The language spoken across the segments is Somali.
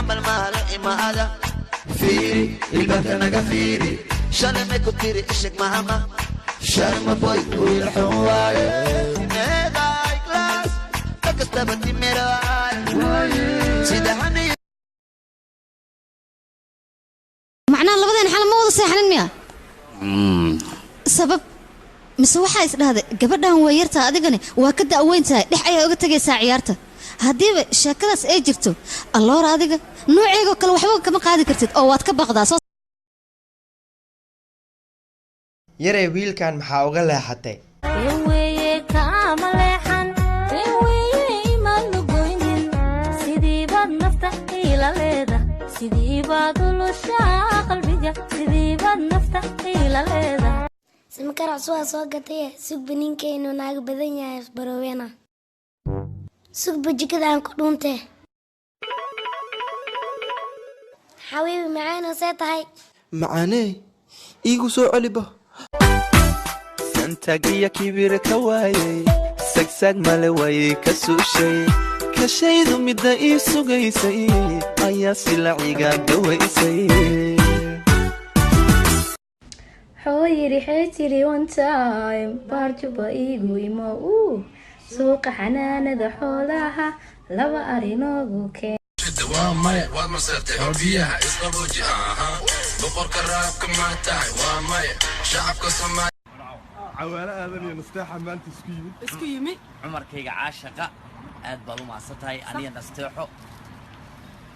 Camal maala imaada. Fiiri ilbaabka naga fiiri. Shalay may ku tiri isheg mahama. Sharma Boy wiil xun waaye. Timeedaay class ka kastaba timiraay. Sida hani. Macnaha labadeen xal ma wada seexanin miya? Sabab mise waxaa is dhahday gabadhan waa yartaa, adigani waa ka da'weyn tahay, dhex ayaa uga tegaysaa ciyaarta. Haddiiba sheekadaas ay jirto, alloora adiga nooceegoo kale waxba kama qaadi kartid oo waad ka baqdaa soo. Yaree, wiilkan maxaa uga leexatay? Weeye kaama leexan, weeye imaan lugoynin. Sidiibaad nafta iila leeda, sidiibaad ulushaa qalbiga, sidiibaad nafta iila leeda. Simkarac waa soo gataye, sugba ninkaynu naaga badan yahay isbaroweena. Sugba jikada aan ku dhuuntee. Xabiibi macaano, see tahay? Macaanee, iigu soo celiba. Santagiya kibir ka waayay, sagsaag male wayay ka suushay, kashaydu midda ii sugaysay ayaa silaciga gawaysay. Xoo yiri, xee tiri, one time baarjuba iigu imo uu suuqa xanaanada xoolaha laba arinoogu keen. Waa maya, waad masartay oo biyaha isqabooji aha. Boqorka raabka maa tahay? Waa maya, shacabka Soomaaliya. Cawaalo Aadan iyo Nasteexa maanta isku yimid. Isku yimi. Cumarkayga caashaqa, aad baad u mahadsan tahay. Aniga Nasteexo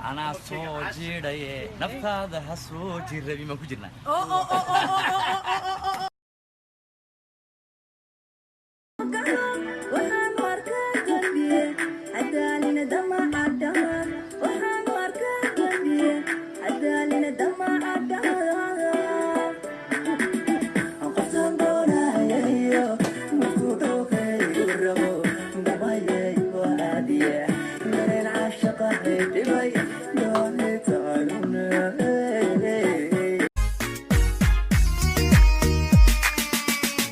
anaa soo jiidhaye, naftaada ha soo jirrabi maan ku jirnaa. Waxaanu arkaa dambiye hadaalina damaca dhama. Waxaanu arkaa dambiye hadaalina damaca dhama. Qoftaan doonayayo markuu dhooqaygu rabo dhamayay waadiye dareen caashaqahay dhibay doonitaanune.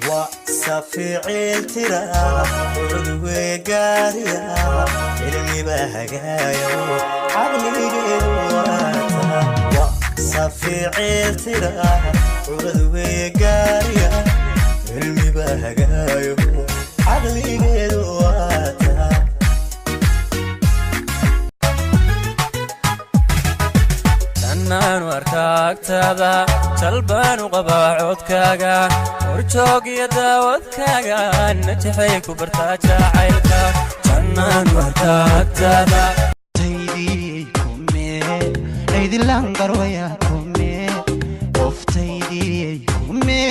Waa saficil tira cudwe gaariya, cilmiba hagaayo caqligeedu waata. Waa saficil tira cudwe gaariya, cilmiba hagaayo caqligeedu waata. Tannaanu arkaa agtaada, jalbaanu qabaa codkaaga, horjoog iyo daawadkaaga, najaxay ku bartaa jacaylka. Tannaanu arkaa agtaada. Taydii kume cidlan qarwaya, kume qoftaydii kume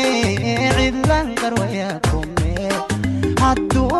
cidlan qarwaya, kume hadduu